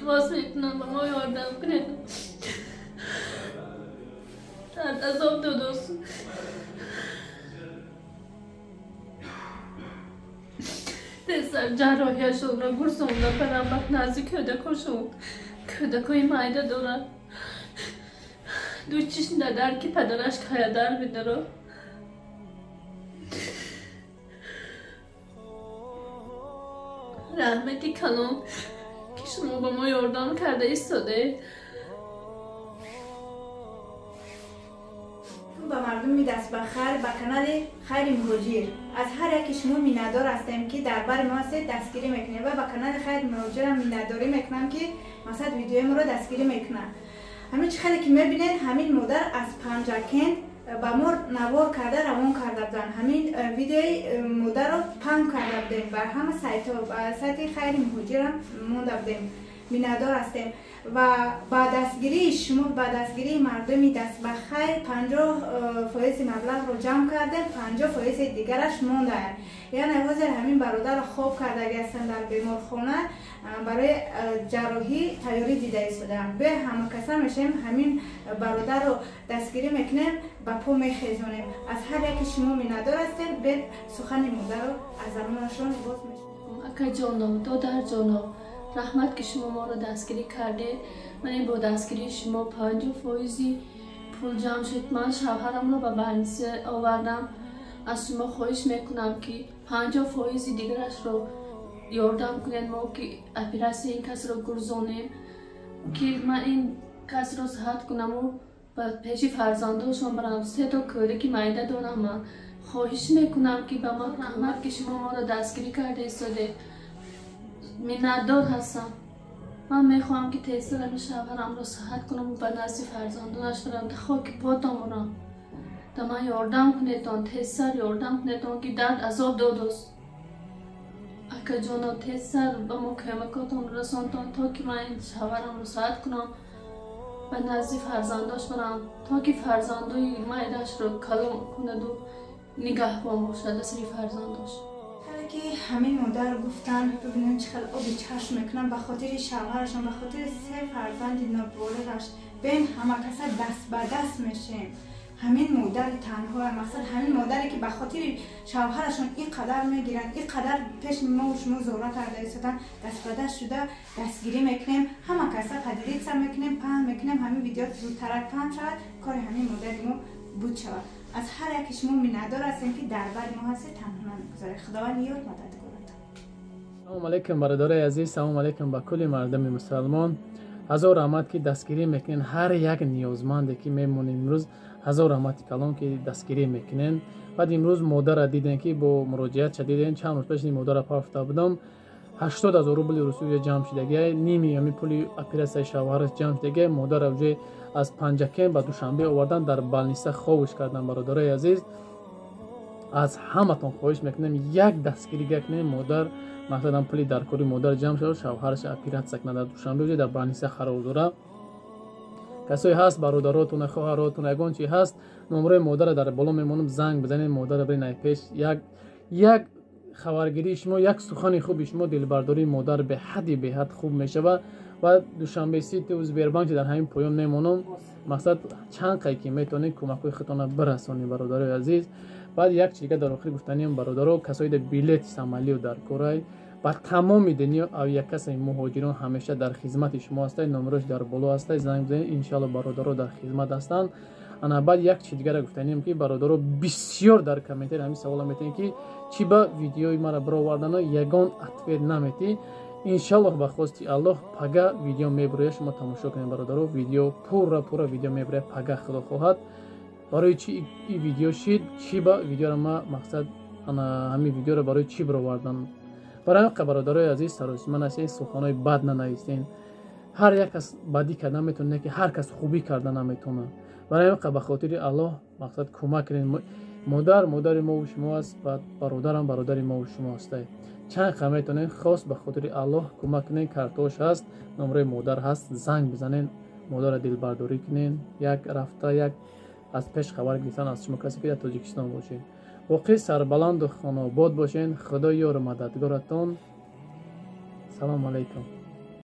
Илтимос мекунам, ба мо ёрдам кунед. Азоб додост. Тезтар ҷарроҳияшонро гурзонда барам ба назди кӯдакошон. Кӯдакои майда дорад. Ду чишм дар ки падараш каядар бидаро. Раҳмати калон ки шумо ба мо ёрдам карда истодаед. Ба мардуми дастбахайр, ба канали Хайри Муҳоҷир. Аз ҳар яке шумо миннатдор ҳастем, ки дар бари мо ҳастед, дастгирӣ мекунед ва ба канали Хайри Муҳоҷирам миннатдорӣ мекунам, ки мақсад видеои моро дастгирӣ мекунад. Ҳамин чӣ хеле ки мебинед, ҳамин модар аз Панҷакент ба мо навор карда равон карда буданд. Ҳамин видеои модарро паҳн карда будем бар ҳама сайтҳо, ба сайти Хайри Муҳоҷирам монда будем. Миннатдор ҳастем ва ба дастгирии шумо, ба дастгирии мардуми дастбахайр 50% маблағро ҷамъ кардем, 50% дигараш мондаанд. Яъне ҳозир ҳамин бародарро хоб кардаги ҳастанд дар беморхона, барои ҷарроҳӣ тайёрӣ дида истодаанд. Бе ҳамакаса мешавем, ҳамин бародарро дастгирӣ мекунем, ба по мехезонем. Аз ҳар яке шумо миннатдор ҳастем. Бе сухани модарро аз замонашон боз мешавем. Акаҷоно, додарҷоно, раҳмат ки шумо моро дастгирӣ кардед. Ман бо дастгирии шумо 50% пул ҷамъ шуд. Ман шавҳарамро ба больница овардам. Аз шумо хоҳиш мекунам, ки 50% дигарашро ёрдам кунед, мо ки оператсияи ин касро гурзонем, ки ман ин касро сиҳат кунаму ба пеши фарзандошон барам. Се то кӯдаки майда дорам. Ман хоҳиш мекунам, ки ба ман раҳмат ки шумо моро дастгирӣ карда истодед. Миннатдор ҳастам. Ман мехоҳам, ки тезтар ҳамин шавҳарамро сиҳат кунаму ба назди фарзандонаш барам. Да хоки потон бурам. Да ман ёрдам кунедон, тезтар ёрдам кунедон, ки дард азоб додост. Акаҷоно, тезтар ба мо кӯмакотон расонтон, то ки ман ин шавҳарамро сиҳат кунам, ба назди фарзандош барам, то ки фарзандои майдашро калон кунаду нигаҳбон бошад аз сари фарзандош. Ки ҳамин модар гуфтан, бибинем чӣ хел оби чашм мекунанд ба хотири шавҳарашон, ба хотири се фарзанди ноболиғаш. Бен ҳамакаса даст ба даст мешем. Ҳамин модари танҳо, мақсад ҳамин модаре ки ба хотири шавҳарашон ин қадар мегиранд, ин қадар пеши мо шумо зора карда истодан, даст ба даст шуда дастгирӣ мекунем, ҳама каса поделиться мекунем, паҳн мекунем. Ҳамин видео зудтарак паҳн шавад, кори ҳамин модари мо буд шавад. Аз ҳар яке шумо миннатдор ҳастем, ки дар бари мо ҳастед, танҳо намегузоред. Худованд ёр мададгоратон. Салому алайкум бародарои азиз, салому алайкум ба кулли мардуми мусалмон. Ҳазор раҳмат ки дастгирӣ мекунен ҳар як ниёзманде ки мемонем имрӯз. Ҳазор раҳмати калон ки дастгирӣ мекунен. Баъд имрӯз модарра дидем, ки бо муроҷиат ша дидем. Чанд рӯз пеш ин модарра пафта будам. 80 000 рубли русӣ уже ҷамъ шудагия, ними ҳамин пули оператсияи шавҳараш ҷамъ шудагия. Модарра уже аз Панҷакент ба Душанбе овардан, дар больница хобиш кардан. Бародарои азиз, аз ҳаматон хоҳиш мекунем, як дастгирӣ кунем. Модар мақсадам пули даркори модар ҷамъ шавад, шавҳараш оператсия кунад дар Душанбе, уже дар больница қарор дорад. Касое ҳаст, бародаротон, хоҳаротон, ягон чи ҳаст, номрои модарро дар боло мемонам, занг бизанед, модарро биред ай пеш. Як хабаргирии шумо, як сухани хуби шумо дилбардории модар беҳадди беҳад хуб мешавад. Ва Душанбе Сити Сбербанк дар ҳамин поён мемонам. Мақсад чанд қай ки метавонед кӯмакҳои худтонро бирасонед, бародарои азиз. Баъд як чиз дига дар охир гуфтаниям, бародаро, касое дар билети самолёт дар корай ба тамоми дунё, авиакассаи муҳоҷирон ҳамеша дар хизмати шумо ҳастад, номерош дар боло ҳастад, занг бизанед, иншоалло бародаро дар хизмат ҳастанд. Ана баъд як чиз дигара гуфтаниям, ки бародаро бисёр дар комментарий ҳамин савола метиҳанд, ки чӣ ба видеои мара баровардано ягон ответ наметӣ. Иншаллоҳ ба хости Аллоҳ пага видео мебурояд, шумо тамошо кунед бародаро, видео пурра пурра видео мебурояд пага, худо хоҳад. Барои чӣ и видео шид, чӣ ба видеоро ма мақсад ана ҳамин видеоро барои чӣ баровардан. Барои ҳамин бародарои азиз, саросима нашед, суханҳои бад нанависен. Ҳар як кас бадӣ карда метавонад, не ки ҳар кас хубӣ карда наметавонад. Барои ҳамин ба хотири Аллоҳ мақсад кӯмак кунед. Модар модари мову шумо аст ва бародарам бародари мову шумо ҳастад. Чанд қа метавонед хос ба хотири Аллоҳ кӯмак кунед. Картош ҳаст, номраи модар ҳаст, занг бизанед, модарро дилбардорӣ кунед. Як рафта як аз пеш хабар гирифтан аз шумо касе ки дар Тоҷикистон бошед. Боқӣ сарбаланду хонаобод бошед. Худо ёру мададгоратон. Салому алайкум.